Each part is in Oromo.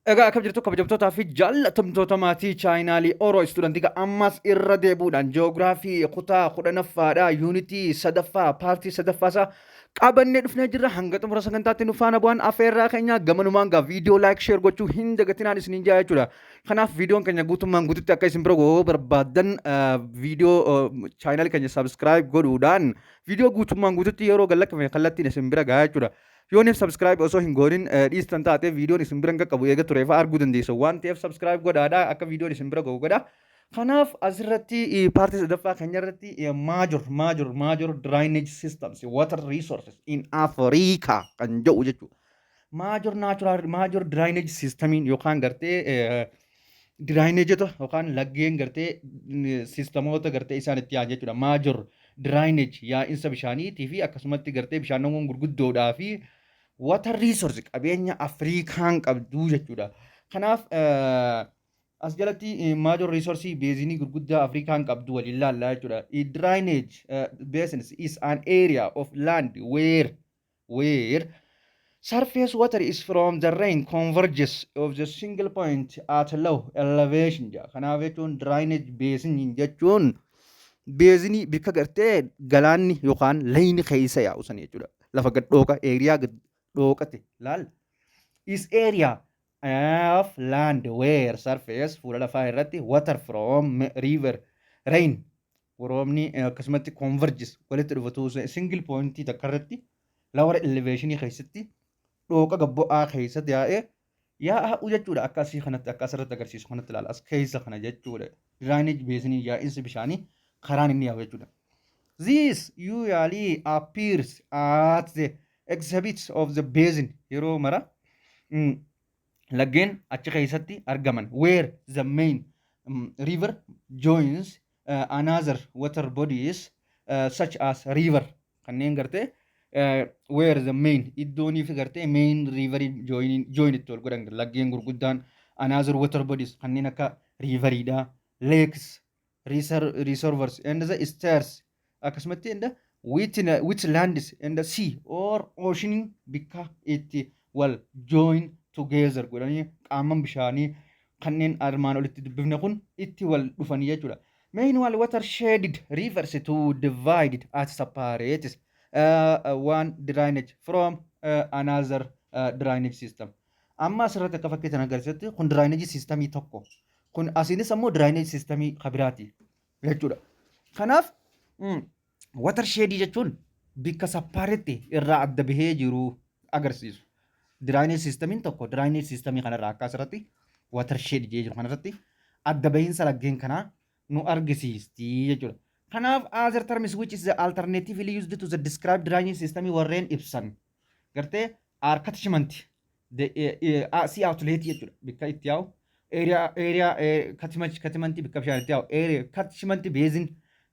Egaa akkam jirtu, kabajamtootaa fi jaallatamtoota maatii chaayinaalii Oro Istuudantii? Ammas irra deebuudhaan ji'oogiraafii kutaa 10ffaadha, yuunitii sadaffaa, paartii sadaffaasaa qabannee dhufnee jirra. Hanga xumura sagantaatti nu faana bu'aan afeerraa keenya. Gamanumaan gaa viidiyoo like, share gochuu hin dagatinaan isiniin jaa jechuudha. Kanaaf viidiyoon keenya guutummaan guututti akka isin bira ga'uu barbaaddan, viidiyoo chaayinaalii keenya subscribe godhuudhaan viidiyoo guutummaan guututti yeroo gallakkifame kallattiin isin bira gahaa jechuudha. Yooniif subscribe osoo hin goonin dhiistan taate, viidiyoon isin bira hin qaqqabu, eega ture fa'aa arguu dandeessu waan ta'eef, subscribe godhaadha, akka viidiyoon isin bira ga'u godha. Kanaaf asirratti paartii sadaffaa keenya irratti major drainage systems, water resources in Africa kan jedhu jechuudha. Major natural major drainage systemiin yookaan gartee drainageota yookaan laggeen gartee systemoota gartee isaan itti yaa'an jechuudha. Major drainage yaa'insa bishaaniitii fi akkasumatti gartee bishaanowwan gurguddoodhaa fi water resource qabeenya Afrikaan qabdu jechuudha. Kanaaf as jalatti major resource basinii gurguddaa Afrikaan qabdu waliin laallaa jechuudha. Drainage basins is an area of land where surface water is from the rain converges of the single point at low elevation jedha. Kanaaf jechuun drainage basin jechuun basinii bikka gartee galaanni yookaan layni keessa yaa'u san jechuudha. Lafa gad dhooqa, area gad dhooqate laal. Is area of land where surface fuula lafaa irratti water from river, rain, roobni akkasumatti converges walitti dhufatu single pointii takka irratti lower elevationii keessatti dhooqa gabbo'aa keessatti yaa'ee yaa'u jechuudha. Akka asii kanatti, akka asirratti agarsiisu kanatti ilaala, as keessa kana jechuudha. Drainage basinii yaa'insi bishaanii karaan inni yaa'u jechuudha. This usually appears at the exhibits of the basin yeroo mara laggeen achi keessatti argaman where the main river joins another water bodies such as river kanneen gartee where the main iddoonii fi gartee main river join itti wal godhan, laggeen gurguddaan another water bodies kanneen akka riveriidha, lakes, reservoirs and the stairs, akkasumatti and the wetlands and the sea or ocean bikka itti wal join together godhanii qaaman bishaanii kanneen armaan olitti dubbifne kun itti wal dhufanii jechuudha. Meanwhile, watershed refers to divided as separates one drainage from another drainage system. Amma asirratti akka fakkii kana agarsiisutti kun drainage systemii tokko. Kun asiinis ammoo drainage systemii kabiraati jechuudha. Kanaaf watershed jechuun bikka separate irraa adda bahee jiru agarsiisu. Drainage systemiin tokko drainage systemii kanarraa akka asirratti watershed jee jiru kanarratti adda bahiinsa laggeen kanaa nu argisiisti jechuudha. Kanaaf other terms which is the alternatively used to the describe drainage system warreen ibsan gartee are catchment, the sea outlet jechuudha, bikka itti yaa'u area catchment, bikka bishaan itti yaa'u, area catchment basin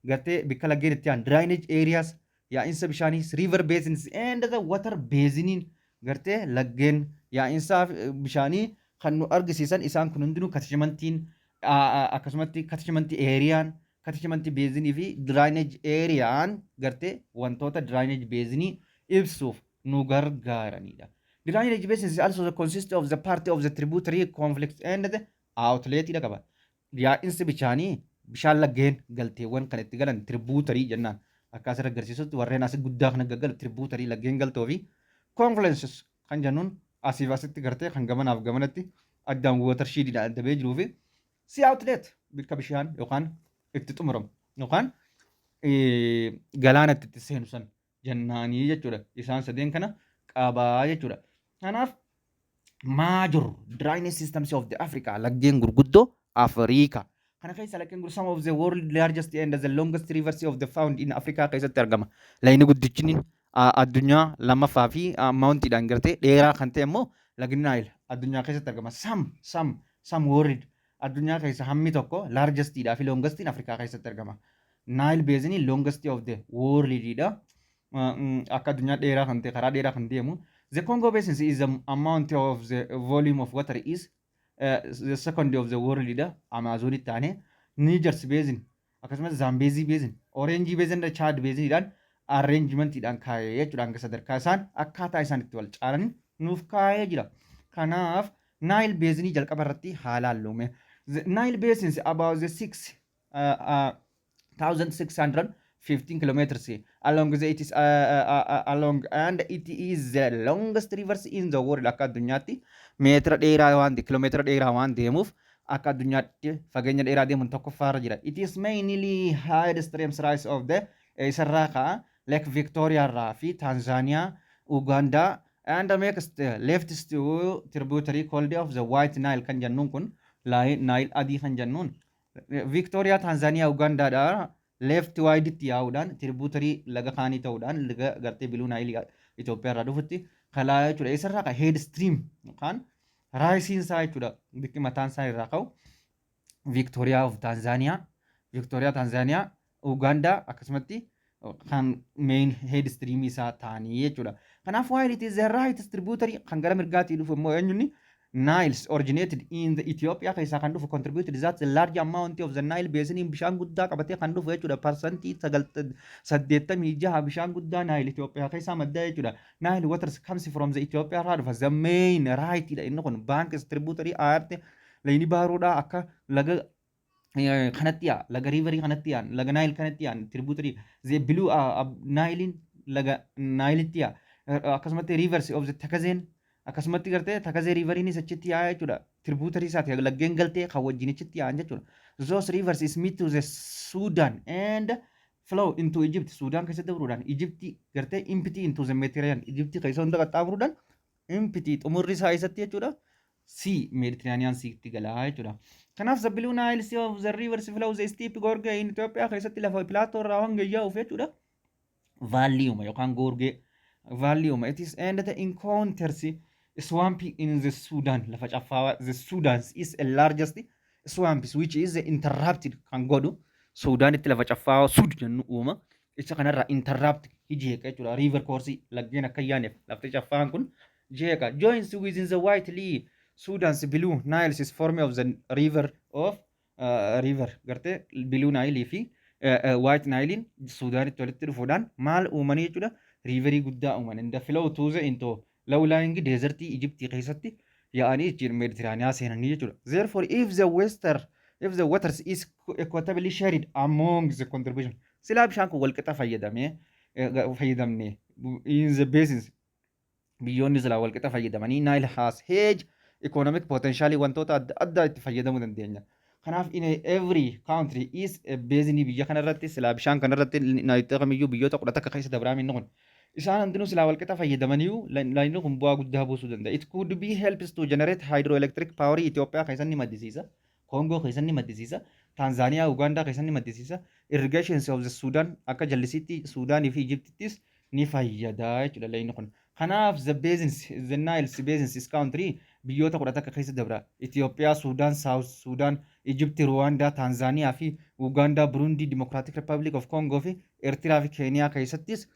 gartee bikka laggeen itti yaa'an, drainage areas yaa'insa bishaanii, river basins and the water basiniin gartee laggeen yaa'insa bishaanii kan nu argisiisan. Isaan kun hundinuu catchmentiin, akkasumatti catchment areaan, catchment basinii fi drainage areaan gartee wantoota drainage basinii ibsuuf nu gargaaranidha. Drainage basin is also consist of the part of the tributary, confluence and the outlet dha qaba. Yaa'insi bishaanii bishaan laggeen galteewwan kan itti galan tributary jennaan. Akka asirra agarsiisutti warreen asii guddaa kana gaggalu tributary laggeen galtoo fi confluences kan jennuun asiif asitti gartee kan gamanaaf gamanatti addaan watershediidhaan adda bahee jiruu fi sea outlet bakka bishaan yookaan itti xumuramu yookaan galaanatti itti seenu san jennaanii jechuudha. Isaan sadeen kana qabaa jechuudha. Kanaaf major drainage systems of the Africa, laggeen gurguddoo Afrikaa. Kana keessa laggeen gurguddoo some of the world largest and the longest rivers of the found in Africa keessatti argama. Lagni guddichi addunyaa lammaffaa fi amountiidhaan gartee dheeraa kan ta'e immoo lagni Nile addunyaa keessatti argama. Some world addunyaa keessa hammi tokko largestiidhaa fi longestiin Afrikaa keessatti argama. Nile basin longest of the worldidha. Akka addunyaa dheeraa kan ta'e, karaa dheeraa kan deemu. The Congo Basin is the amount of the volume of water is the second of the world dha. Amaazonitti taane Niger Basin, akkasumas Zambezi Basin, Orange Basin, Chad Basinidhaan arrangementiidhaan kaayee jechuudha. Hanga sadarkaa isaan akkaataa isaan itti wal caalan nuuf kaayee jira. Kanaaf Nile Basinii jalqaba irratti haa laallume. The Nile Basin is about the 6,615 kilometers along the it is along and it is the longest rivers in the world. Akka addunyaatti meetira dheeraa waan, kiiloomeetira dheeraa waan deemuuf, akka addunyaatti fageenya dheeraa deemuun tokkoffaarra jira. It is mainly high streams rise of the isarraa ka'a Lake Victoria irraa fi Tanzania, Uganda and makes the left to tributary called of the White Nile kan jennuun kun, Nile adii kan jennuun, Victoria, Tanzania, Ugandaadha left widetti yaa'uudhaan tributary laga kaanii ta'uudhaan laga gartee Blue Nile Itoophiyaa irraa dhufutti kalaa jechuudha. Isarraa ka head stream yookaan riseiin isaa jechuudha. Bikki mataan isaa irraa ka'u Victoria of Tanzania, Victoria, Tanzania, Uganda akkasumatti kan main head stream isaa ta'anii jechuudha. Kanaaf while it is the right tributary kan gara mirgaatii dhufu immoo eenyunni Niles originated in the Ethiopia keessaa kan dhufu contributed that the large amount of the Nile Basin bishaan guddaa qabatee kan dhufu jechuudha. 86% bishaan guddaa Nile Itoophiyaa keessaa madda jechuudha. Nile waters comes from the Ethiopia irraa dhufa. The main right dha inni kun, bank tributary aarte layni baaruudhaa akka laga kanatti yaa laga riverii kanatti yaa laga Nile kanatti yaa tributary the Blue Nilein laga Niletti yaa akkasumatti rivers of the Takazeen, akkasumatti gartee Takazee riveriinis achitti yaa jechuudha. Tributary isaati laggeen galtee kan wajjin achitti yaa'an jechuudha. Those rivers is meet to the Sudan and flow into Egypt. Sudan keessatti dabruudhaan Egypt gartee empty into the Mediterranean. Egypt keessa hunda qaxxaamuruudhaan empty xumurri isaa eessatti jechuudha? Sea, Mediterranean Seatti galaa jechuudha. Kanaaf the Blue Nile Sea of the rivers flow the steep gorge in Ethiopia keessatti lafa plateau irraa hanga yaa'uuf jechuudha. Valley uuma yookaan gorge valley uuma. It is and the encounters swamp in the Sudan lafa caffaawaa. The Sudan is the largest swamp which is interrupted kan godhu Sudaanitti lafa caffaawaa sud jennu uuma. Isa kanarraa interrupt jeeqa jechuudha. River course laggeen akka yaaneef lafti caffaan kun jeeqa. Joins within the White Lee Sudan's Blue Nile is form of the river of river gartee Blue Nile fi White Nile Sudaanitti walitti dhufuudhaan maal uumanii jechuudha? Riverii guddaa uuman. In the flow to the into low lying desertii Egyptii keessatti yaa'anii ittiin Mediterraaniyaa seenanii jechuudha. Therefore, if the waters is equitably shared among the contribution, silaa bishaan kun walqixa fayyadamee fayyadamne in the basins, biyyoonni silaa walqixa fayyadamanii, Nile has huge economic potential, wantoota adda addaa itti fayyadamuu dandeenya. Kanaaf in every country is a basin biyya kanarratti silaa bishaan kanarratti naayitee kamiyyuu biyyoota 11 keessa dabraam inni kun. Isaan hundinuu silaa walqixa fayyadamaniiyu lagni kun bu'aa guddaa buusuu danda'a. It could be helps to generate hydroelectric power. Itoophiyaa keessatti maddisiisa. Koongoo keessatti maddisiisa. Taanzaaniyaa, Ugaandaa keessatti maddisiisa. Irrigations of the Sudan akka jallisiitti Sudaanii fi Egyptittis ni fayyada jechuudha lagni kun. Kanaaf the basins, the Nile basins is country biyyoota 11 keessa dabra. Itoophiyaa, Suudaan, South Sudan, Egypt, Ruwaandaa, Taanzaaniyaa fi Ugaandaa, Burundi, Democratic Republic of Congo fi Eertiraa fi Keeniyaa keessattis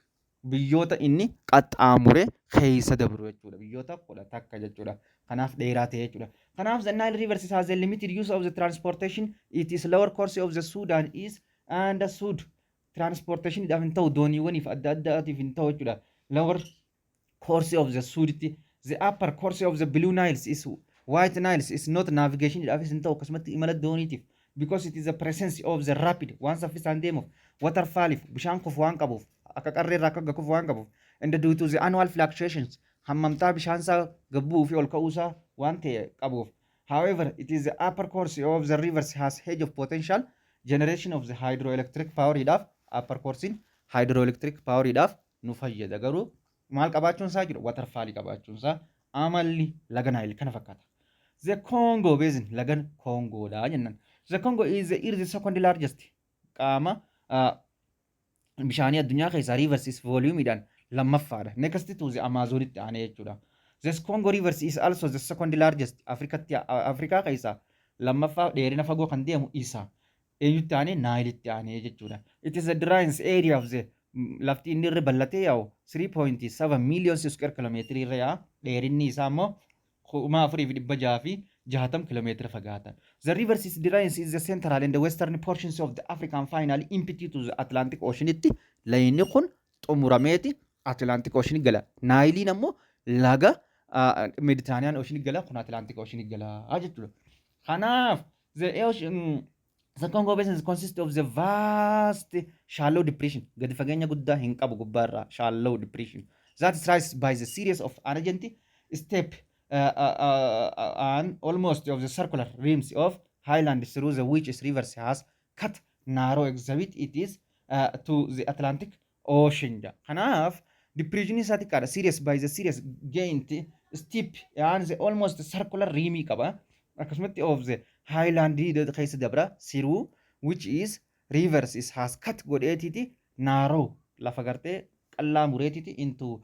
biyyoota inni qaxxaamure keessa dabru jechuudha. Biyyoota 11 jechuudha. Kanaaf dheeraa ta'e jechuudha. Kanaaf the Nile River has a limited use of the transportation. It is lower course of the Sudan is and the Sud transportation dhaaf hin ta'u, dooniiwwaniif adda addaatiif hin ta'u jechuudha. Lower course of the Suditti. The upper course of the Blue Niles is White Niles is not navigation dhaafis hin ta'u, akkasumatti imala dooniitiif, because it is the presence of the rapid waan saffisaan deemuuf, waterfalliif bishaan kufu waan qabuuf, akka qarreerraa akka kufu waan qabuuf, and due to the annual fluctuations hammamtaa bishaan isaa gabbuu fi ol ka'uusaa waan ta'e qabuuf. However, it is the upper course of the rivers has huge of potential generation of the hydroelectric power idhaaf. Upper course hydroelectric power idhaaf nu fayyada, garuu maal qabaachuun isaa jiru, waterfallii qabaachuun isaa. Amalli laga Naayil kana fakkaata. The Congo Basin lagan Kongoodha jennan. The Congo is the Earth's second largest qaama bishaanii addunyaa keessaa rivers is volume lammaffaadha. Next to the Amazonitti aanee jechuudha. The Congo rivers is also the second largest Afrikatti, Afrikaa keessaa lammaffaa dheerina fagoo kan deemu isa. Eenyutti aanee? Naayilitti aanee jechuudha. It is a drains area of the lafti inni irra bal'atee yaa'u 3.7 million square kilometer irra yaa'a. Dheerinni isaa immoo 4660 kilomeetira fagaata. The rivers is drains is the central and the western portions of the African finally empty to the Atlantic Ocean itti layni kun xumurameeti Atlantic Ocean gala. Naayiliin ammoo laga Mediterranean Ocean gala, kun Atlantic Ocean gala jechuudha. Kanaaf the ocean, the Congo Basin consists of the vast shallow depression, gadi fageenya guddaa hin qabu gubbaarraa, shallow depression that is rise by the series of ancient steep and almost of the circular rims of highland through the which is rivers has cut narrow exhibit it is to the Atlantic Ocean. Kanaaf depression isaa xiqqaadha. Series by the series giant steep and the almost circular rimii qaba. Akkasumatti of the highland keessa dabra through which is rivers is has cut godheetiti narrow lafa gartee qallaa mureetiti into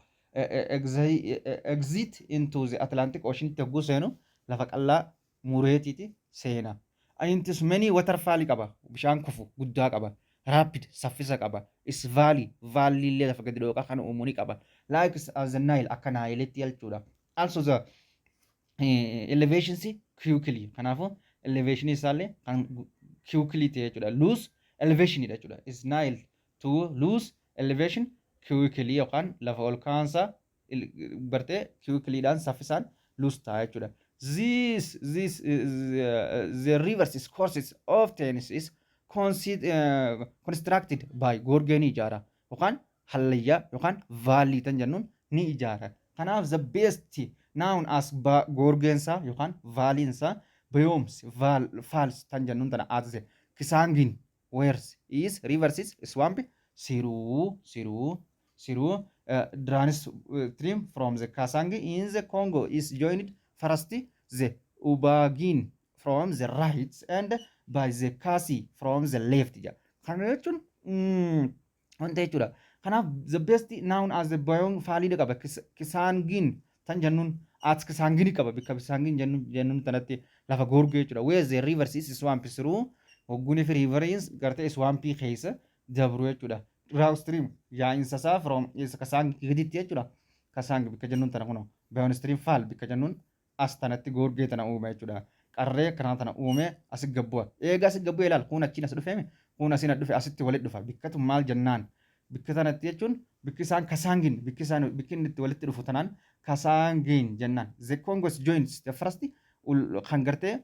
exit into the Atlantic Ocean hogguu seenu lafa qallaa mureetiti seena. Intis many waterfall qaba, bishaan kufu guddaa qaba. Rapid saffisa qaba. Is valley, valley illee lafa gadi dhooqaa kan uumuu ni qaba. Like as the Nile, akka Niletti jechuudha. Also the elevations quickly, kanaafuu elevation isaallee kan quickly ta'e jechuudha. Lose elevation jechuudha. Is Nile to lose elevation quickly yookaan lafa ol kaansaa bartee quicklyidhaan saffisaan lose ta'a jechuudha. This the rivers is courses often is constructed by gorge ni ijaara yookaan hallayyaa yookaan valley tan jennuun ni ijaara. Kanaaf the best known as gorgeensaa yookaan valleynsaa biomes falls tan jennuun tana at Kisangani where is rivers is swamp through drains stream from the Kasangi in the Congo is joined first the Ubangin from the right and by the Kasi from the left jedha. Kana jechuun wanta jechuudha. Kanaaf the best known as the Boyong Valley qaba. Kisaangin tan jennuun at Kisaangini qaba. Bikka Kisaangin jennuun tanatti lafa gorgee jechuudha. Where the rivers is swamp through hogguunii fi rivers gartee swampii keessa dabru jechuudha. Stream yaa'insa isaa from Kasaangi gaditti jechuudha. Kasaangi bikka jennuun tana kunoo downstream fall bikka jennuun as tanatti gorgee tana uume jechuudha. Qarree kanaa tana uume asi gabbu'a. Eega asi gabbu'e ilaal, kun achiin as dhufeeme, kun asiin as dhufe, asitti walitti dhufa. Bikkatu maal jennaan? Bikka tanatti jechuun bikki isaan Kasaangin, bikki isaan bikki inni itti walitti dhufu tanaan Kasaangin jennaan. The Congo joins the first kan gartee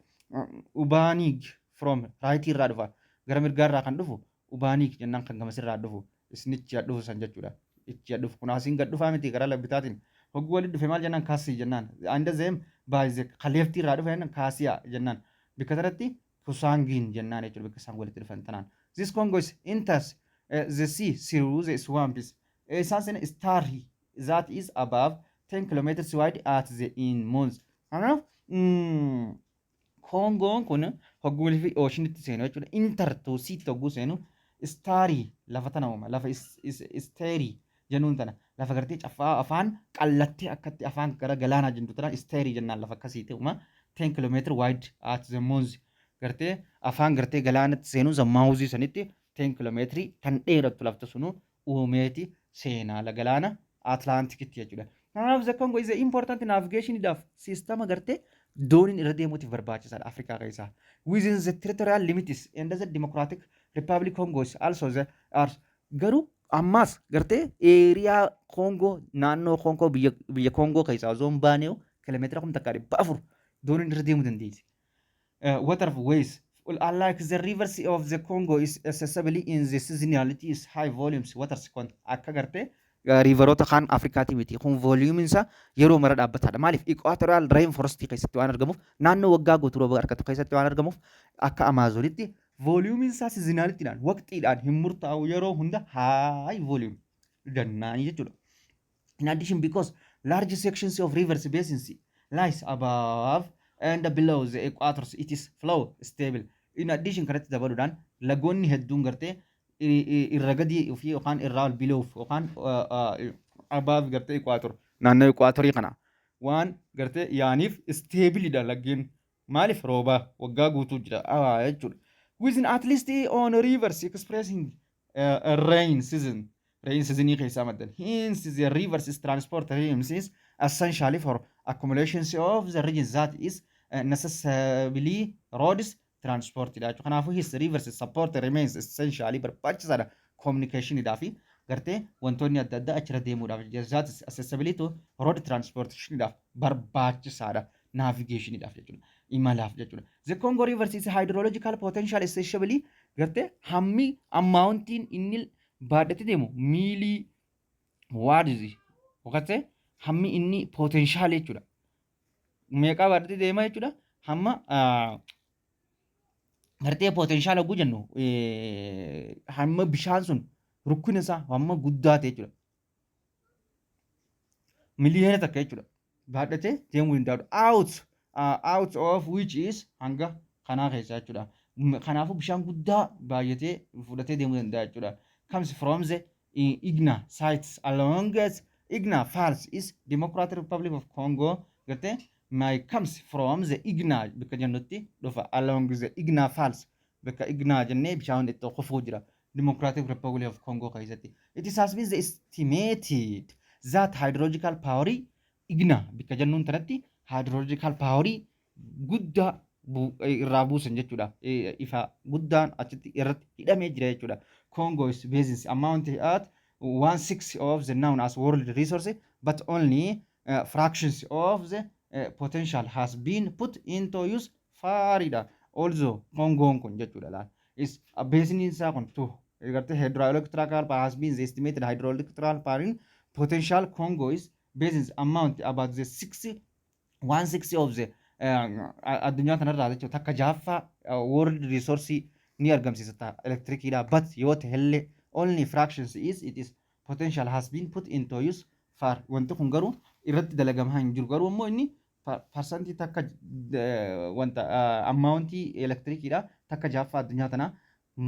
Ubaanig from right irraa dhufa. Gara mirgaa irraa kan dhufu Ubaanig jennaan, kan gamasirraa dhufu. Isinichi dhufu san jechuudha. Ichi dhufu kun asiin gad dhufaa miti gara bitaatiin. Hogguu walitti dhufe maal jennaan? Kaasii jennaan. And them by the leftii irraa dhufe jennaan Kaasiyaa jennaan. Bikka tanatti Kusaangiin jennaan jechuudha bikka isaan walitti dhufan tanaan. This Congo is enters the sea through the swamps. Isaan sana estuary that is above 10 kilometers wide at the in mouth. Kanaaf Kongoon kun hogguu fi oceanitti seenu jechuudha. Enter to seatti hogguu seenu estuary lafa tana uuma. Lafa estuary jennuun tana lafa gartee caffaa afaan qallattee akkatti afaan gara galaanaa jennu tana estuary jennaan, lafa akkasiiti uuma. 10 kilometer wide at the mouth, gartee afaan gartee galaanatti seenuu the mouthii sanitti 10 kilomeetirii tan dheerattu lafta sunu uumeeti seenaa la galaana Atlaantikitti jechuudha. Kanaaf the Congo is important navigation dhaaf systema gartee dooniin irra deemuutiif barbaachisaadha Afrikaa keessaa. Within the territorial limits and the Democratic Republic Congo is also the are garuu ammaas gartee area Congo, naannoo Congo, biyya Congo keessaa osoo hin baanee kiiloomeetira 1400 dooniin irra deemuu dandeessi. Waterways, unlike the rivers of the Congo, is accessible in the seasonality is high volumes waters con akka gartee riveroota kaan Afrikaati miti. Kun volumeiin isaa yeroo mara dhaabbataadha. Maaliif? Equatorial rainforest keessatti waan argamuuf, naannoo waggaa guutuu rooba argatu keessatti waan argamuuf, akka Amaazonitti volumeiin isaa seasonalityidhaan waqtiidhaan hin murtaa'u, yeroo hunda high volume jennaanii jechuudha. In addition, because large sections of rivers basins lies above and below the equators, it is flow stable. In addition, kanatti dabaluudhaan lagoonni hedduun gartee irra gadii ofii yookaan irraa ol below yookaan above gartee equator, naannoo equatorii kana waan gartee yaaniif stableidha laggeen. Maaliif? Roobaa waggaa guutuu jira jechuudha. Within at least on rivers expressing rain season, rain seasonii keessaa maddan. Hence the rivers is transport streams is essentially for accumulations of the region that is necessarily roads transport dha jechuudha. Kanaafuu his rivers support remains essentially barbaachisaadha communication fi Gartee wantoonni adda addaa achirra deemuudhaaf, that is accessibility to road transportationidhaaf barbaachisaadha. Navigationiidhaaf jechuudha. Imalaaf jechuudha. The Congo River is hydrological potential, especially gartee hammi amountiin inni baadhatee deemu miilii waadizi yookaan hammi inni potential jechuudha. Meeqaa baadhatee deema jechuudha. Hamma gartee potential hogguu jennu, hamma bishaan sun rukkina isaa hamma guddaa ta'e jechuudha. 1 miliyoona 1 jechuudha. Baadhatee deemuu danda'u. Out of which is hanga kanaa keessa jechuudha. Kanaafuu bishaan guddaa baay'atee fudhatee deemuu danda'a jechuudha. Comes from the Igna sites along as Igna Falls is Democratic Republic of Congo, gartee may comes from the Igna bakka jennutti dhufa, along the Igna Falls, bakka Igna jennee bishaan itti kufuu jira Democratic Republic of Congo keessatti. It has been estimated that hydrological power Igna bakka jennuun tanatti hydrological power guddaa irraa buusan jechuudha. Ifa guddaan achitti irratti hidhamee jira jechuudha. Congo is basin amount at one sixth of the known as world resource, but only fractions of the potential has been put into use faariidha. Also Congoon kun jechuudha laal. Is basiniin isaa kun tu gartee hydroelectrical power has been the estimated hydroelectrical power in potential Congo is basin amount about the six one sixth of the addunyaa kanarraa jechuudha, takka jaaffaa world resource ni argamsiisa ta'a elektirikiidha, but yoo ta'ellee only fractions is it is potential has been put into use far. Wanti kun garuu irratti dalagamaa hin jiru. Garuu immoo inni parsantii takka wanta amountii elektirikiidha takka jaaffaa addunyaa tanaa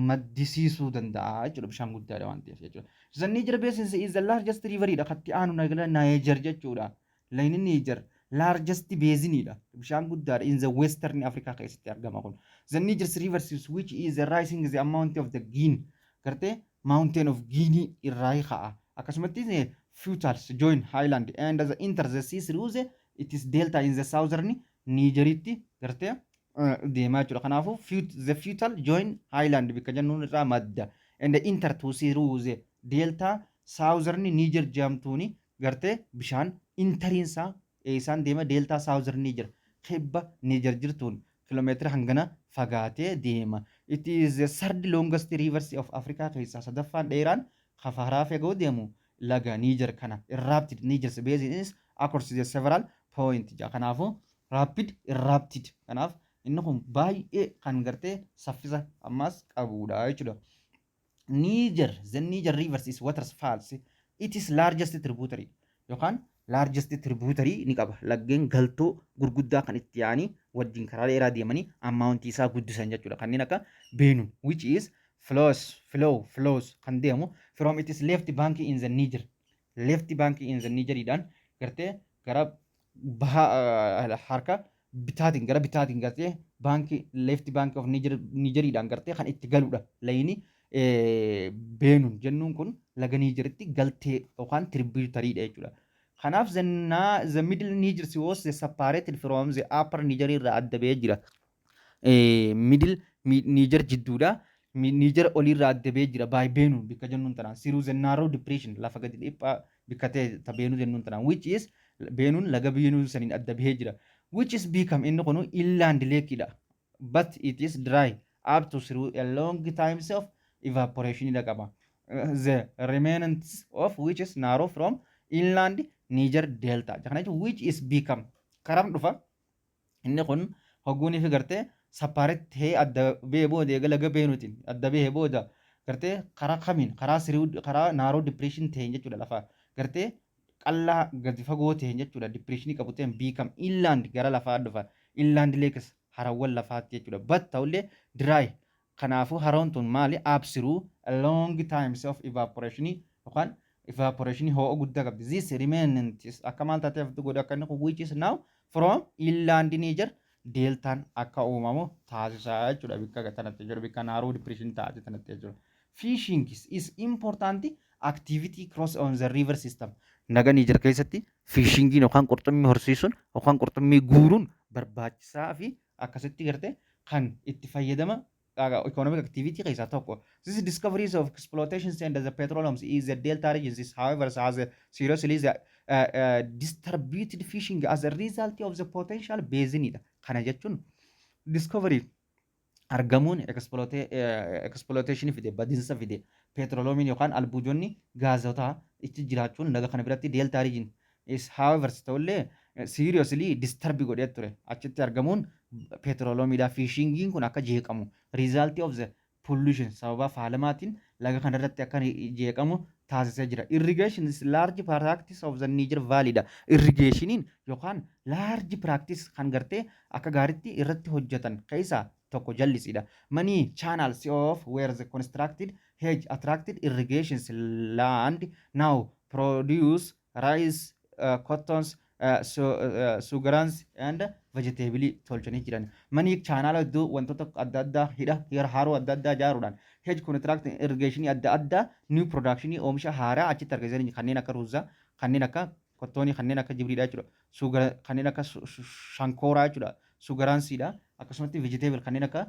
maddisiisuu danda'a jechuudha, bishaan guddaadha waan ta'eef jechuudha. The Niger Basin is the largest river dha katti aanu Niger jechuudha. Lagni Niger largest basinidha. Bishaan guddaadha, in the Western Africa keessatti argama kun. The Niger River, which is the rising the amount of the Guinea, gartee mountain of Guinea irraa ka'a. Akkasumatti foothills join highland and the enter the sea through the it is delta in the southern Nigeritti gartee deemaa jechuudha. Kanaafuu the foothill join highland bikka jennuun irraa madda. And enter to sea through the delta southern Niger jedhamtuuni gartee bishaan enteriinsaa isaan deema delta southern Niger, kibba Niger jirtuun kiiloomeetira hangana fagaatee deema. It is the third longest rivers of Africa keessaa sadaffaan dheeraan kafaraa fagoo deemu laga Niger kana. Rapid Niger basin is across the several point ja. Kanaafuu rapid rapid, kanaaf inni kun baay'ee kan gartee saffisa ammas qabudha jechuudha. Niger, the Niger rivers is waterfalls. It is largest tributary yookaan largest tributary ni qaba. Laggeen galtoo gurguddaa kan itti yaa'anii wajjin karaa dheeraa deemanii amountii isaa guddisan jechuudha. Kanneen akka Benue, which is flows flow flows kan deemu from its left bank in the Niger. Left bank in the Nigeriidhaan gartee gara baha harka bitaatiin, gara bitaatiin gartee bankii left bank of Niger Nigeriidhaan gartee kan itti galudha. Layini Benuen jennuun kun laga Nigeritti galtee yookaan tributaryidha jechuudha. Kanaaf the middle Niger was separated from the upper Niger irraa adda ba'ee jira. Middle Niger jidduudha. Niger oliirraa adda ba'ee jira by Benue bikka jennuun tanaan. Through the narrow depression, lafa gadi dhiphaa bikka ta'e ta Benue jennuun tanaan, which is Benuen, laga Benue saniin adda bahee jira. Which is become inni kun inland lakeidha. But it is dry up to through a long times of evaporation dha qaba. The remnants of which is narrow from inland Niger Delta. Kana jechuun which is become karam dhufa inni kun hogguunii fi gartee separate ta'ee adda bahee booda, eega laga Benuetiin adda bahee booda, gartee karaa kamiin, karaa siruu, karaa narrow depression ta'een jechuudha, lafa gartee qallaa gadi fagoo ta'een jechuudha, depressionii qabu ta'een become inland gara lafaa dhufa, inland lakes, harawwan lafaatti jechuudha, but ta'ullee dry. Kanaafuu haroon tun maali up through long times of evaporation yookaan evaporation ho'a guddaa qabdi. This remnants akka maal taateef godhu akka inni kun which is now from inland Niger deltaan akka uumamu taasisaa jechuudha, bikka tanatti jechuudha, bikka narrow depression taate tanatti jechuudha. Fishing is important activity cross on the river system. Laga Niger keessatti fishingiin yookaan qurxummii horsiisuun yookaan qurxummii guuruun barbaachisaa fi akkasitti gartee kan itti fayyadama. economic activity keessaa tokko. This discoveries of exploitations and the petroleum is the delta regions is, however, has a seriously the distributed fishing as a result of the potential basin dha. Kana jechuun discovery argamuun exploitation fide, badinsa fide. Petroleumiin yookaan albuudonni gaazotaa itti jiraachuun laga kana biratti delta region is, however, ta'ullee seriously disturb godhee ture. Achitti argamuun petroleumiidha, fishingiin kun akka jeeqamu result of the pollution, sababa faalamaatiin laga kanarratti akka jeeqamu taasisee jira. Irrigation is large practice of the Niger Valley dha. Irrigationiin yookaan large practice kan gartee akka gaariitti irratti hojjetan keessaa tokko jallisiidha. Many channels of where the constructed hedge attracted irrigations land now produce rice, cottons, sugars and vegetable tolchanii jiran. Many channel hedduu wantoota adda addaa hidha haroo adda addaa ijaaruudhaan hedge construct irrigation adda addaa new production oomisha haaraa achitti argisiisan, kanneen akka ruuzaa, kanneen akka cottonii, kanneen akka jibriidha jechuudha. Sugar kanneen akka shankooraa jechuudha. Sugarcaniidha. Akkasumatti vegetable kanneen akka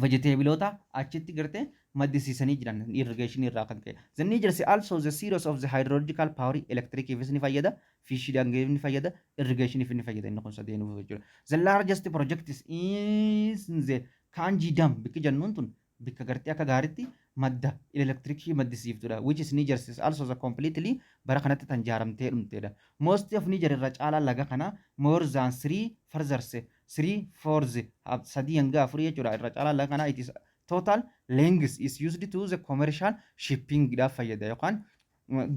vegetableoota achitti gartee maddisiisanii jiran irrigation irraa kan ka'e. The Niger is also the series of the hydrological power, electriciifis ni fayyada, fishiidhaan ni fayyada, irrigationiif ni fayyada, inni kun sadeenuuf jechuudha. The largest project is the Kainji Dam. Bikki jennuun tun bikka gartee akka gaariitti madda elektirikii maddisiiftudha. Which is Niger is also the completely bara kanatti tan jaaramtee dhumteedha. Most of Niger irra caalaa laga kana more than three furthers, three fourths, sadii hanga afurii jechuudha. Irra caalaa laga kana it is total length is used to the commercial shipping dhaaf fayyada yookaan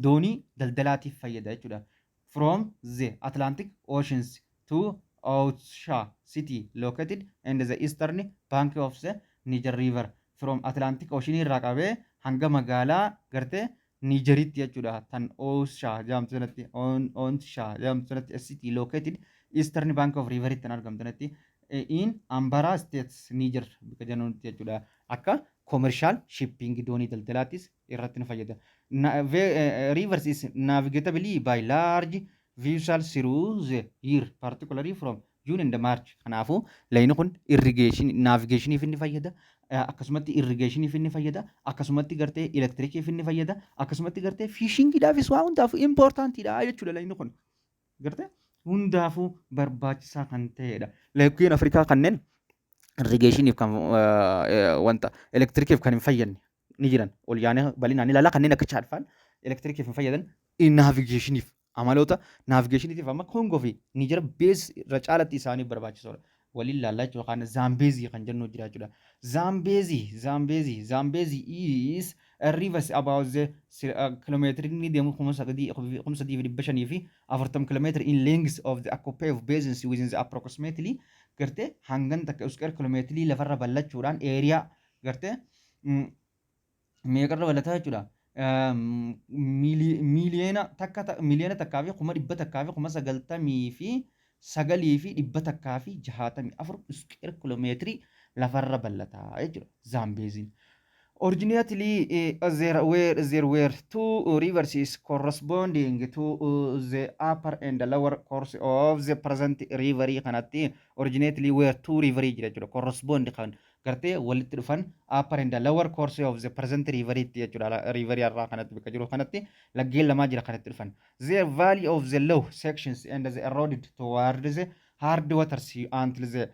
doonii daldalaatiif fayyada jechuudha. From the Atlantic Oceans to Ousha city located in the eastern bank of the Niger River. From Atlantic Ocean irraa qabee hanga magaalaa gartee Nigeritti jechuudha. Tan Ousha jedhamtu sanatti, Ousha jedhamtu sanatti, city located eastern bank of river itti argamtu sanatti, in Ambara States Niger bakka jennutti jechuudha. Akka commercial shipping doonii daldalaattis irratti nu fayyada. Rivers is navigable by large vessels through the year, particularly from June and March. Kanaafuu lagni kun irrigation navigationiif inni fayyada. Akkasumatti irrigationiif inni fayyada. Akkasumatti gartee elektirikiif inni fayyada. Akkasumatti gartee fishingiidhaafis waa hundaafuu importantiidha jechuudha lagni kun. Gartee hundaafuu barbaachisaa kan ta'edha. Laggeen Afrikaa kanneen irrigationiif kan wanta elektirikiif kan hin fayyadne ni jiran. Ol yaanee bal'inaan ilaala, kanneen akka Chaadfaan elektirikiif hin fayyadan, navigationiif amaloota navigationiitiif amma Koongoo fi Niijer bees irra caalatti isaaniif barbaachisoodha. Waliin ilaallaa jechuudha. Kan Zaambeezii kan jennu jira jechuudha. Zaambeezii, Zaambeezii, Zaambeezii is a river about the kilomeetiri inni deemu 3540 kilomeetiri in length of the occupy of basins within the approximately gartee hangan takka square kilomeetirii lafarra ballachuudhaan area gartee meeqarra ballataa jechuudha. Miliyoona 1, 1,199,164 square kilomeetirii lafarra ballataa jechuudha Zaambeeziin. Originally, there were two rivers is corresponding to the upper and the lower course of the present river. Kanatti originally were two river jira jechuudha. Correspond kan gartee walitti dhufan upper and the lower course of the present river jechuudha. River irraa kanatti bakka jiru kanatti laggeen lamaa jira kanatti dhufan. The valley of the low sections and the eroded toward the hard waters until the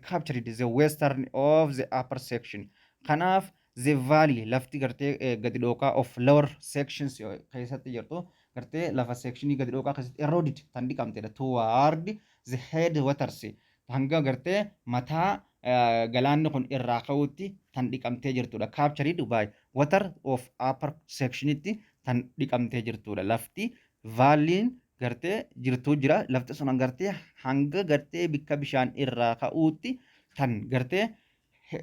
captured the western of the upper section. Kanaaf the valley lafti gartee gadi dhooqaa of lower sections keessatti jirtu gartee lafa sectionii gadi dhooqaa keessatti eroded tan dhiqamtedha toward the head waters, hanga gartee mataa galaanni kun irraa ka'utti tan dhiqamtee jirtudha. Captured by water of upper sectionitti tan dhiqamtee jirtudha. Lafti valleyn gartee jirtuu jira. Lafti sun gartee hanga gartee bikka bishaan irraa ka'uutti tan gartee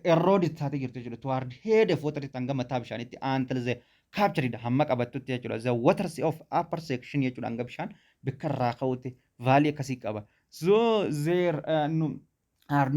eroded taatee jirtu jechuudha. Toward head of water hanga mataa bishaanitti until the captured hamma qabattutti jechuudha. The waters of upper section jechuudha, hanga bishaan bikka irraa ka'utti valley akkasii qaba. So there are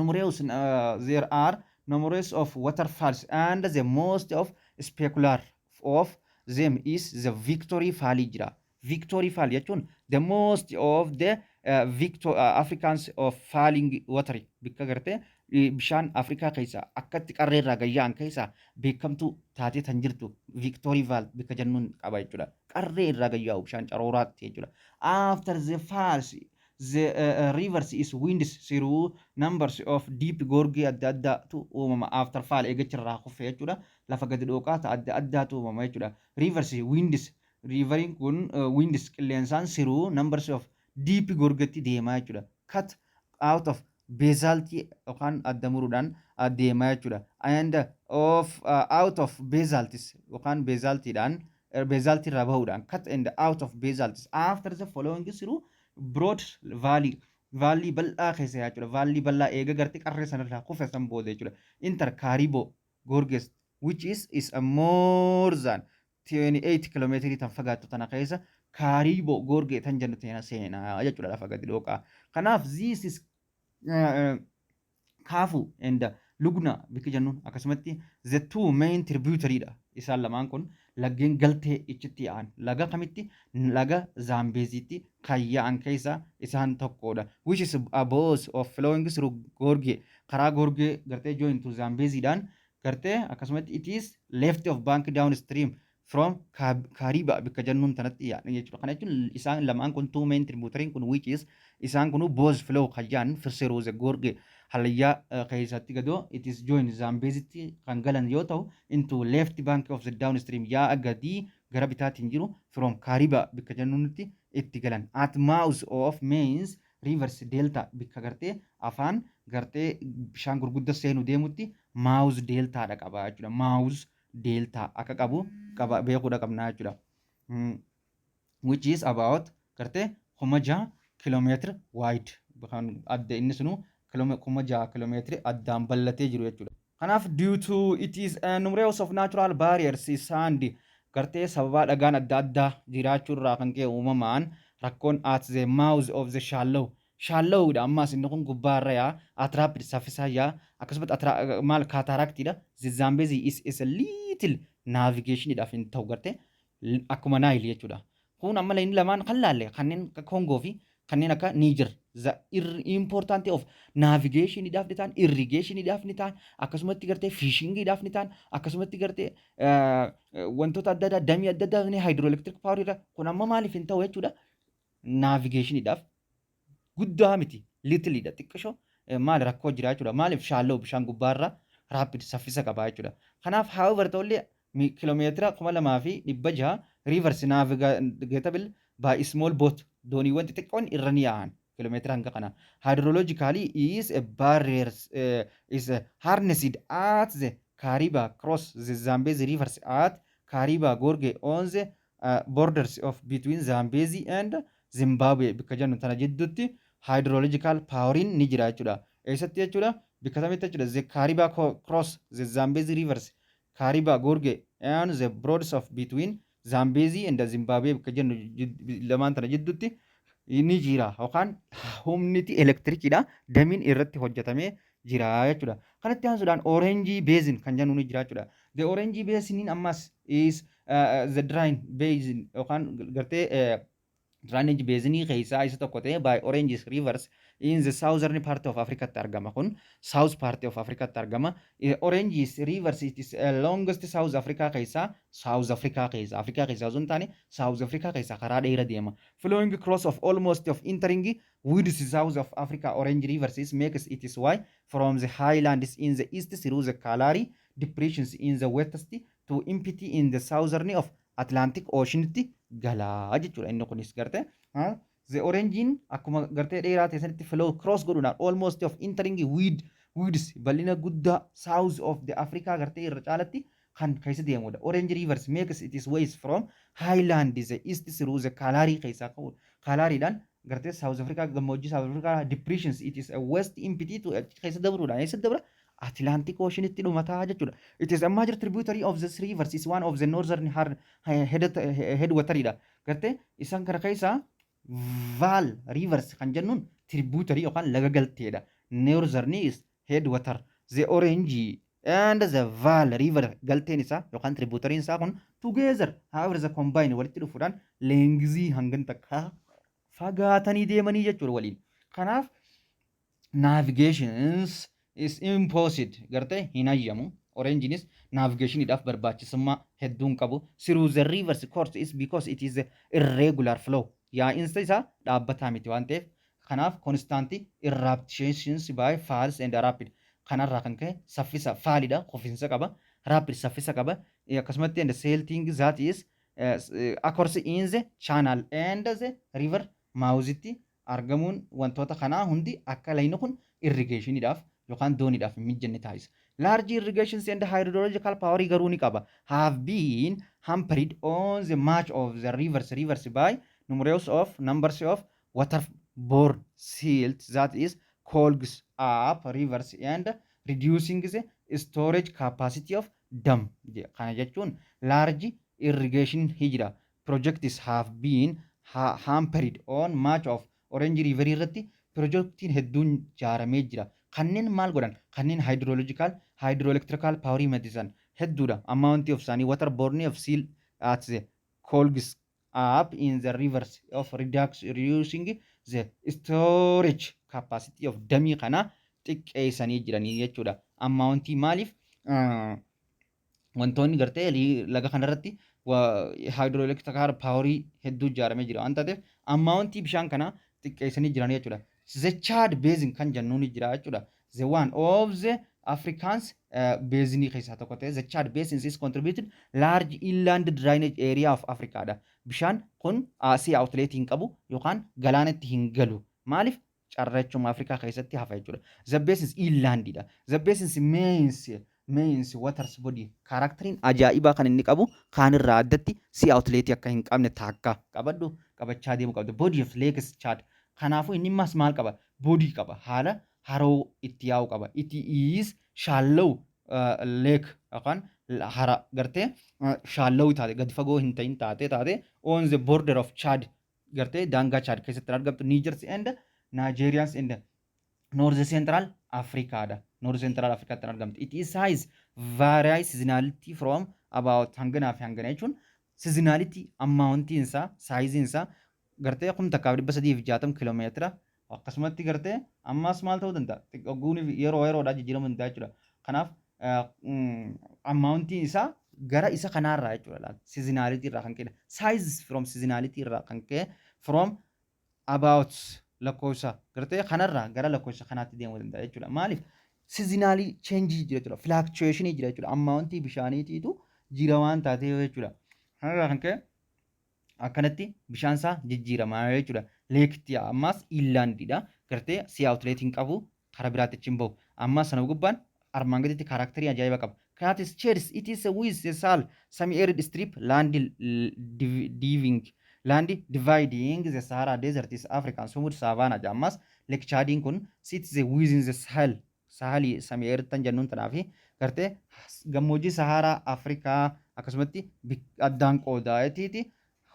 numerous of waterfalls and the most of spectacular of them is the Victory Fall jira. Victory Fall jechuun the most of the Victor Africans of falling water, bikka gartee bishaan Afrikaa keessaa akkatti qarreerraa gayya'an keessaa beekamtuu taatee tan jirtu Victory Fall bikka jennuun qaba jechuudha. Qarree irraa gayyaa'u bishaan carooraatti jechuudha. After the falls, the rivers is winds through numbers of deep gorge adda addaatu uumama. After fall, eegachirraa kufe jechuudha. Lafa gadi dhooqaa ta'a adda addaatu uumama jechuudha. Rivers winds, riveriin kun winds qilleensaan through numbers of deep gorgetti deemaa jechuudha. Cut out of basaltii yookaan adda muruudhaan deemaa jechuudha. And of out of basaltis yookaan basaltiidhaan, basaltii irraa bahuudhaan, cut and out of basaltis after the following through broad valley, valley bal'aa keessa jechuudha. Valley bal'aa eega gartee qarree sanarraa kufe san booda jechuudha. Enter Kariba Gorges, which is a more than 28 kilomeetirii tan fagaattu tana keessa Kariba Gorge tan jennu tana seenaa jechuudha, lafa gadi dhooqaa. Kanaaf this is Kafue and Luangwa bikki jennuun akkasumatti the two main tributary dha. Isaan lamaan kun laggeen galtee ichitti yaa'an laga kamitti? Laga Zaambeeziitti kan yaa'an keessaa isaan tokkodha. Which is a both of flowing through gorge, karaa gorge gartee join to Zaambeeziidhaan gartee akkasumatti it is left of bank downstream from Kariba bikka jennuun tanatti yaa'an jechuudha. Kana jechuun isaan lamaan kun, two main tributary kun, which is isaan kunu both flow kan yaa'an through the gorge hallayyaa keessatti gadoo it is join Zaambeezitti kan galan yoo ta'u, into left bank of the downstream, yaa'a gadii gara bitaatiin jiru from Kariba bikka jennuunitti itti galan. At mouth of mains rivers delta, bikka gartee afaan gartee bishaan gurguddaa seenu deemutti mouth deltaadha qaba jechuudha. Mouth delta akka qabu qaba beekuudha qabnaa jechuudha. Which is about gartee 6,000 kiiloomeetira wide kan adda inni sunu 6,000 kiiloomeetiri addaan bal'atee jiru jechuudha. Kanaaf due to it is a numerous of natural barriers, sand gartee sababaa dhagaan adda addaa jiraachuu irraa kan ka'e uumamaan rakkoon at the mouth of the shallow, shallowdha. Ammaas inni kun gubbaarra yaa at rapid saffisaa yaa akkasumas maal cataractiidha. The Zambezi is a little navigationidhaaf hin ta'u gartee akkuma Nile jechuudha. Kun amma inni lamaan kan laalle kanneen akka Koongoo fi kanneen akka Niger, the important of navigationiidhaaf ni ta'an, irrigationiidhaaf ni ta'an, akkasumatti gartee fishingiidhaaf ni ta'an, akkasumatti gartee wantoota adda addaa, damii adda addaa ni hydroelectric power irra. Kun amma maaliif hin ta'u jechuudha? Navigationiidhaaf guddaa miti, littleiidha, xiqqishoo maal rakkoo jira jechuudha. Maaliif? Shallow, bishaan gubbaarra rapid saffisa qaba jechuudha. Kanaaf however ta'ullee kiiloomeetira 2,600 rivers navigable by small boat, dooniiwwan xixiqqoon irra ni yaa'an kiiloomeetira hanga kana. Hydrologically is a barrier is a harnessed at the Kariba cross the Zambezi rivers at Kariba Gorge on the borders of between Zambezi and Zimbabwe bikka jennu tana jidduutti hydrological poweriin ni jira jechuudha. Eessatti jechuudha? Bikka kamitti jechuudha? The Kariba cross the Zambezi rivers, Kariba Gorge and the borders of between Zambezi and Zimbabwe bikka jennu lamaan tana jidduutti ni jira yookaan humniti elektirikiidha damiin irratti hojjetamee jira jechuudha. Kanatti aansuudhaan Orange Basin kan jennu ni jira jechuudha. The Orange Basin ammas is the drain basin yookaan gartee drainage basinii keessaa isa tokko ta'e by Orange Rivers in the southern part of Africa tti argama. Kun south part of Africa tti argama. Orange Rivers, it is longest South Africa keessaa, South Africa keessaa, Africa keessaa osoo hin taane South Africa keessaa karaa dheeraa deema. Flowing cross of almost of entering with South of Africa, Orange Rivers is makes its way from the highlands in the east through the Kalahari depressions in the west to empty in the southern of Atlantic Ocean tti galaa jechuudha. Inni kunis garte the Orangein akkuma gartee dheeraa ta'e sanitti flow cross godhuudhaan almost of entering with width bal'ina guddaa south of the Africa gartee irra caalatti kan keessa deemudha. Orange Rivers makes its ways from highland the east through the Kalahari keessaa ka'uudha. Kalahariidhaan gartee South Africa, gammoojjii South Africa depressions, it is a west empty to keessa dabruudhaan eessa dabra? Atlantic Ocean itti dhumataa jechuudha. It is a major tributary of the rivers, is one of the northern headwateridha. Gartee isaan kana keessaa Vaal Rivers kan jennuun tributary yookaan laga galteedha. Northern is headwater. The Orange and the Vaal River galteen isaa yookaan tributaryin isaa kun together, however, the combine walitti dhufuudhaan lengthii hangan takkaa Fagaatanii deemanii jechuudha waliin. Kanaaf navigations is impossible, gartee hin hayyamu. Orangenis navigationiidhaaf barbaachisummaa hedduun qabu. Through the rivers course is because it is a irregular flow. Yaa'insa isaa dhaabbataa miti waan ta'eef, kanaaf constant eruptions by falls and rapid. Kanarraa kan ka'e saffisa fallidha, kufinsa qaba. Rapid saffisa qaba. Akkasumatti and silting that is occurs in the channel and the river mouth argamuun wantoota kanaa hundi akka layni kun irrigationiidhaaf yookaan dooniidhaaf hin mijanne taasisa. Large irrigations and hydrological power garuu ni qaba. Have been hampered on the much of the rivers by numerous of numbers of waterborne silt that is clogs up rivers and reducing the storage capacity of dam. Kana jechuun large irrigation hijira projects have been hampered on much of Orange River irratti projectiin hedduun ijaaramee jira. Kanneen maal godhan? Kanneen hydrological, hydroelectrical power maddisan hedduudha. Amount of isaanii waterborne of silt at the clogs up in the rivers of reducing the storage capacity of damii kana xiqqeessanii jiranii jechuudha. Amountii maaliif wantoonni gartee laga kanarratti hydroelectrical powerii hedduu ijaaramee jira waan taateef amountii bishaan kanaa xiqqeessanii jiran jechuudha. The Chad Basin kan jennuun jira jechuudha. The one of the Africans basinii keessaa tokko ta'e, the Chad Basin is contributed large inland drainage area of Africa dha. Bishaan kun sea outlet hin qabu yookaan galaanatti hin galu. Maaliif? Carrachuma Afrikaa keessatti hafa jechuudha. The basin inlandidha. The basin means waters body characteriin ajaa'ibaa kan inni qabu kaanirraa addatti sea outlet akka hin qabne taakka qabadhu qabachaa deemu qabda. Body of Lakes Chad. Kanaafuu inni ammas maal qaba? Body qaba. Haala haroo itti yaa'u qaba. It is shallow lake yookaan hara gartee shallow taate, gadi fagoo hin ta'in taate on the border of Chad, gartee daangaa Chad keessatti argamtu, Niger and Nigerians and North Central Africa dha. North Central Africaatti argamtu. It is size varies seasonality from about hanganaa fi hangana jechuun seasonality amountiin isaa, sizeiin isaa gartee 1360 kiiloomeetira. Akkasumatti gartee ammas maal ta'uu danda'a? Ogguun yeroo yeroodhaa jijjiiramuu danda'a jechuudha. Kanaaf amountiin isaa gara isa kanaarraa jechuudha. Seasonality irraa kan ka'e. Size from seasonality irraa kan ka'e from about lakkoofsa gartee kanarraa gara lakkoofsa kanaatti deemuu danda'a jechuudha. Maaliif? Seasonalii changeii jira jechuudha. Fluctuationii jira jechuudha. Amountii bishaaniitiitu jira waan taateef jechuudha. Kanarraa kan ka'e akkanatti bishaan isaa jijjiiramaa jechuudha. Laketti ammas inlandiidha. Gartee sea outletiin qabu, karaa biraatti achi hin bahu. Ammas sana gubbaan armaan gaditti characterii ajaa'iba qaba. Kanaafis Chad it is with the Sahel semi-arid strip land diving land dividing the Sahara Desert is African Humid Savanna. Ammas Lake Chadiin kun sits within the Sahelii semi-arid tan jennuun tanaa fi gartee gammoojjii Saharaa Afrikaa akkasumatti addaan qoodaa'eetiiti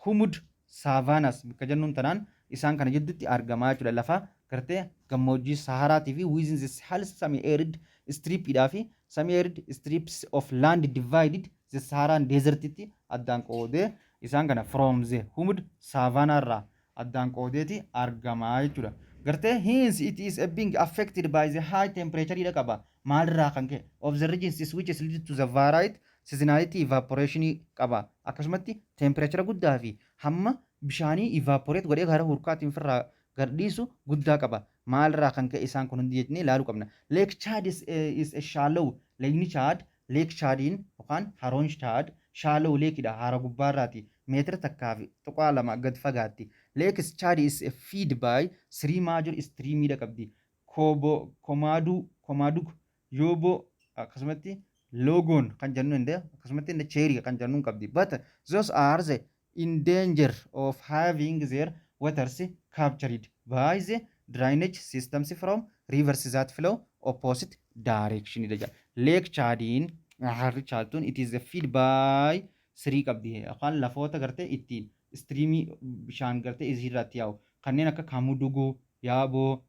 humid savannas bakka jennuun tanaan isaan kana jidduutti argamaa jechuudha. Lafa gartee gammoojjii Saharaatii fi within the Sahel semi-arid stripidhaa fi semi-arid strips of land divided the Saharan desertitti addaan qoodee isaan kana from the humid savanna irraa addaan qoodeeti argamaa jechuudha. Gartee hence it is a being affected by the high temperature dha qaba. Maalirraa kan ka'e? Of the regions is which is lead to the varied seasonality evaporation qaba. Akkasumatti temperature guddaa fi hamma bishaanii evaporate godhee gara hurkaatiin ofirraa gadhiisu guddaa qaba. Maalirraa kan ka'e isaan kun hundi jennee ilaaluu qabna. Lake Chad is a shallow. Lake Chad, Lake Chadiin yookaan haroon Chad shallow lakeidha. Hara gubbaarraati. Meetira 1.2 gad fagaatti. Lake Chad is a feed by three major streamidha qabdi. Kobo, Komaaduu, Komaadug, Yobo, akkasumatti Logoon kan jennu hinde, akkasumatti inni Cherii kan jennu qabdi. But those are the in danger of having their waters captured by the drainage systems from rivers that flow opposite direction dha. Lake Chadiin, harri Chaadtuun, it is a feed by three qabdi yookaan lafoota gartee ittiin streamii bishaan gartee isiirratti yaa'u kanneen akka Kamuduguu, Yaaboo,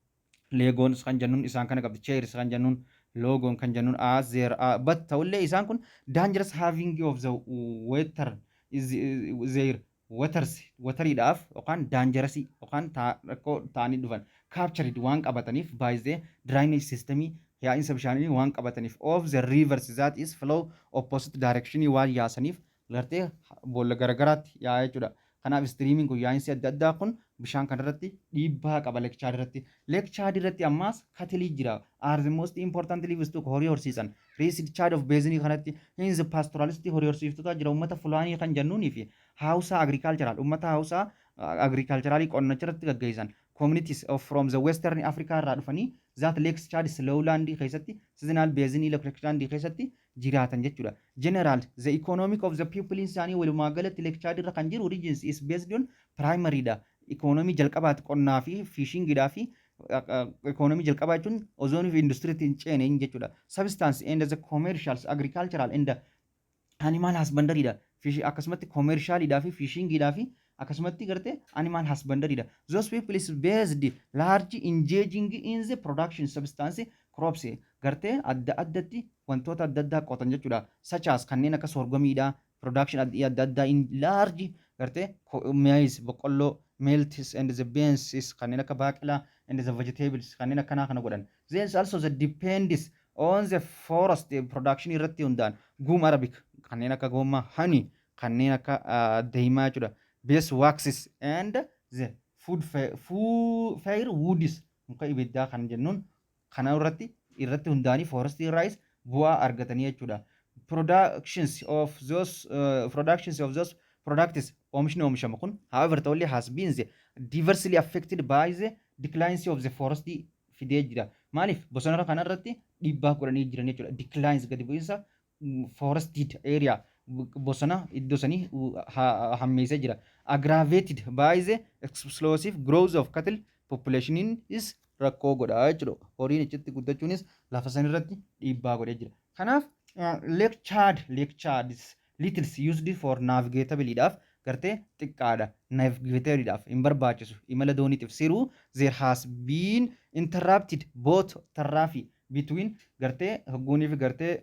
Leegoon kan jennuun isaan kana qabdi. Cheeris kan jennuun, Loogoon kan jennuun as there are, but ta'ullee isaan kun dangerous having of the water is there Waters wateriidhaaf yookaan dangerous yookaan rakkoo ta'anii dhufan captured waan qabataniif by the drainage system, yaa'insa bishaanii waan qabataniif, of the rivers that is flow opposite direction waan yaasaniif gartee boolla garagaraatti yaa'a jechuudha. Kanaaf streamiin kun, yaa'insi adda addaa kun bishaan kanarratti dhiibbaa qaba Lake Chad irratti. Lake Chad irratti ammaas cattle jira. Are the most important livestock, horii horsiisan. Raised Chad of basin kanatti hence pastoralist, horii horsiiftota jira, uummata Fulaanii kan jennuunii fi Hausa agricultural, uummata Hausa agricultural qonna irratti gaggeessan. Communities of from the Western Africa irraa dhufanii that Lake Chad lowland keessatti, seasonal basin Lake Chad keessatti jiraatan jechuudha. General the economic of the people isaanii walumaa galatti Lake Chad irra kan jiru regions is based on primary dha. Economy jalqabaati qonnaa fi fishingidhaa fi economy jalqabaa jechuun ozoonii fi industiriitti hin ceene jechuudha. Subsistence and the commercials, agricultural and animal husbandry dha. Akkasumatti commercialidhaa fi fishingidhaa fi akkasumatti gartee animal husbandry dha. Those people is based large engaging in the production subsistence crops, gartee adda addatti wantoota adda addaa qotan jechuudha. Such as kanneen akka sorghumiidha, production adda addaa in large gartee maize, boqqolloo, millets and the beans, kanneen akka baaqelaa, and the vegetables, kanneen akkanaa kana godhan. Then also the depends on the forest production irratti hunda'an, gum arabic, kanneen akka gommaa, honey, kanneen akka deemaa jechuudha. Bees waxes and the food fire woods, muka ibiddaa kan jennuun kana irratti hundaa'anii forest irraayis bu'aa argatanii jechuudha. Productions of those products, oomishni oomishamu kun, however, ta'ullee, has been the diversely affected by the declines of the forest fidee jira. Maaliif bosona kanarratti dhiibbaa godhanii jiran jechuudha. Declines, gadi bu'iinsa forested area, bosona iddoo sanii hammeessee jira. Aggravated by the explosive growth of cattle population is rakkoo godha jechuudha. Horiin achitti guddachuunis lafa sanirratti dhiibbaa godhee jira. Kanaaf Lake Chad is little used for navigabilityidhaaf gartee xiqqaadha. Navigabilityidhaaf hin barbaachisu. Imala dooniitiif siruu there has been interrupted boat traffic between gartee hogguunii fi gartee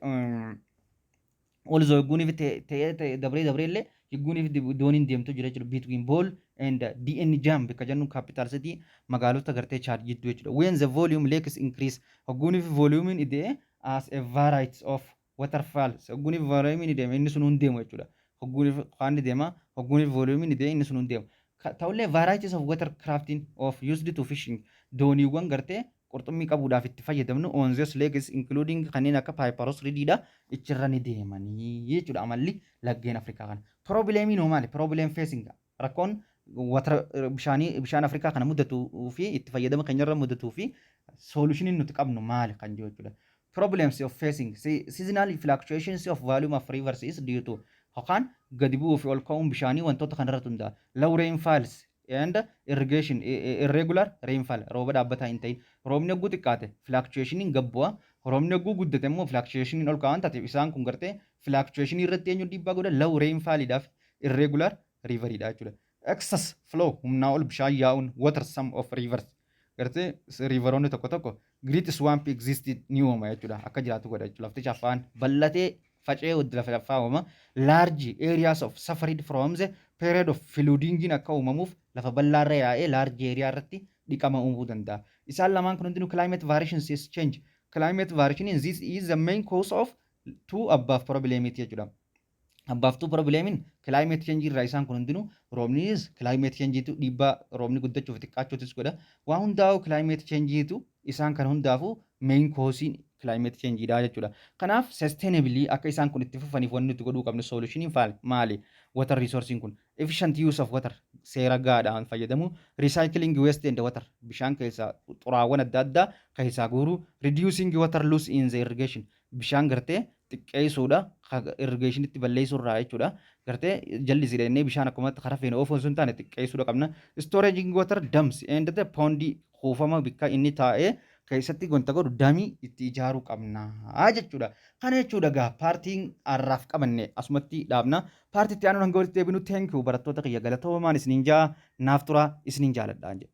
also hogguunii fi ta'ee dabree dabree illee hogguunii fi dooniin deemtu jira jechuudha. Between Bol and N'Djamena bakka jennu capital city magaalota gartee Chad jidduu jechuudha. When the volume lakes increase, hogguunii fi volume idee as a variety of waterfalls, hogguunii fi volume idee inni sun hin deemu jechuudha. Hogguunii fi waan deema, hogguunii fi volume idee inni sun hin deemu. Ta'ullee varieties of water crafting of used to fishing, dooniiwwan gartee qurxummii qabuudhaaf itti fayyadamnu on those lakes, including kanneen akka papyrus reediidha, ichirra ni deemanii jechuudha amalli laggeen Afrikaa kana. Problemiin hoo maali? Problem facing, rakkoon water bishaanii bishaan Afrikaa kana mudatuu fi itti fayyadama keenyarra mudatuu fi solutioniin nuti qabnu maali kan jiru jechuudha. Problems of facing seasonal fluctuations of volume of rivers is due to yookaan gadi bu'uu fi ol ka'uun bishaanii wantoota kanarratti hundaa'a. Low rainfalls and irrigation, irregular rainfall, rooba dhaabbataa hin ta'in. Roobni hogguu xiqqaate fluctuationiin gad bu'a. Roobni hogguu guddate immoo fluctuationiin ol ka'an taate. Isaan kun gartee fluctuationii irratti eenyu dhiibbaa godha? Low rainfallidhaaf irregular riveridha jechuudha. Excess flow, humnaa ol bishaan yaa'uun, water some of rivers, gartee riveroonni tokko tokko great swamp existed ni uuma jechuudha, akka jiraatu godha jechuudha. Lafti afaan bal'atee faca'ee lafa lafaa uuma. Large areas of suffered from the period of flooding akka uumamuuf lafa bal'aarra yaa'ee large area irratti dhiqama uumuu danda'a. Isaan lamaan kun hundinuu climate variations is change. Climate variation, this is the main cause of two above problem jechuudha. Above two problemiin climate change irraa isaan kun hundinuu, roobnis climate changeetu dhiibbaa, roobni guddachuuf xiqqaachuutis godha. Waa hundaa'u climate changeetu isaan kan hundaafuu main causein climate change dha jechuudha. Kanaaf sustainably akka isaan kun itti fufaniif wanni nuti godhuu qabnu solutioniin maali? Water resourcing kun efficient use of water, seera gaadhaan fayyadamu, recycling waste and water, bishaan keessaa xuraawwan adda addaa keessaa guuruu, reducing water loss in the irrigation, bishaan gartee xiqqeessuudha irrigationitti balleessuu irraa jechuudha. Gartee jallisii jennee bishaan akkumatti karaa feene oofuu osoo hin taane xiqqeessuudha qabna. Storaging water dams and the pond, kuufama bikka inni taa'ee keessatti wanta godhu damii itti ijaaruu qabna jechuudha. Kana jechuudha gaa partiin har'aaf qabanne asumatti dhaabna. Partii itti aanuun hanga walitti deebinu, thank you, barattoota kiyya, galatoomaan isiniin jaa, naaf tura, isiniin jaaladha.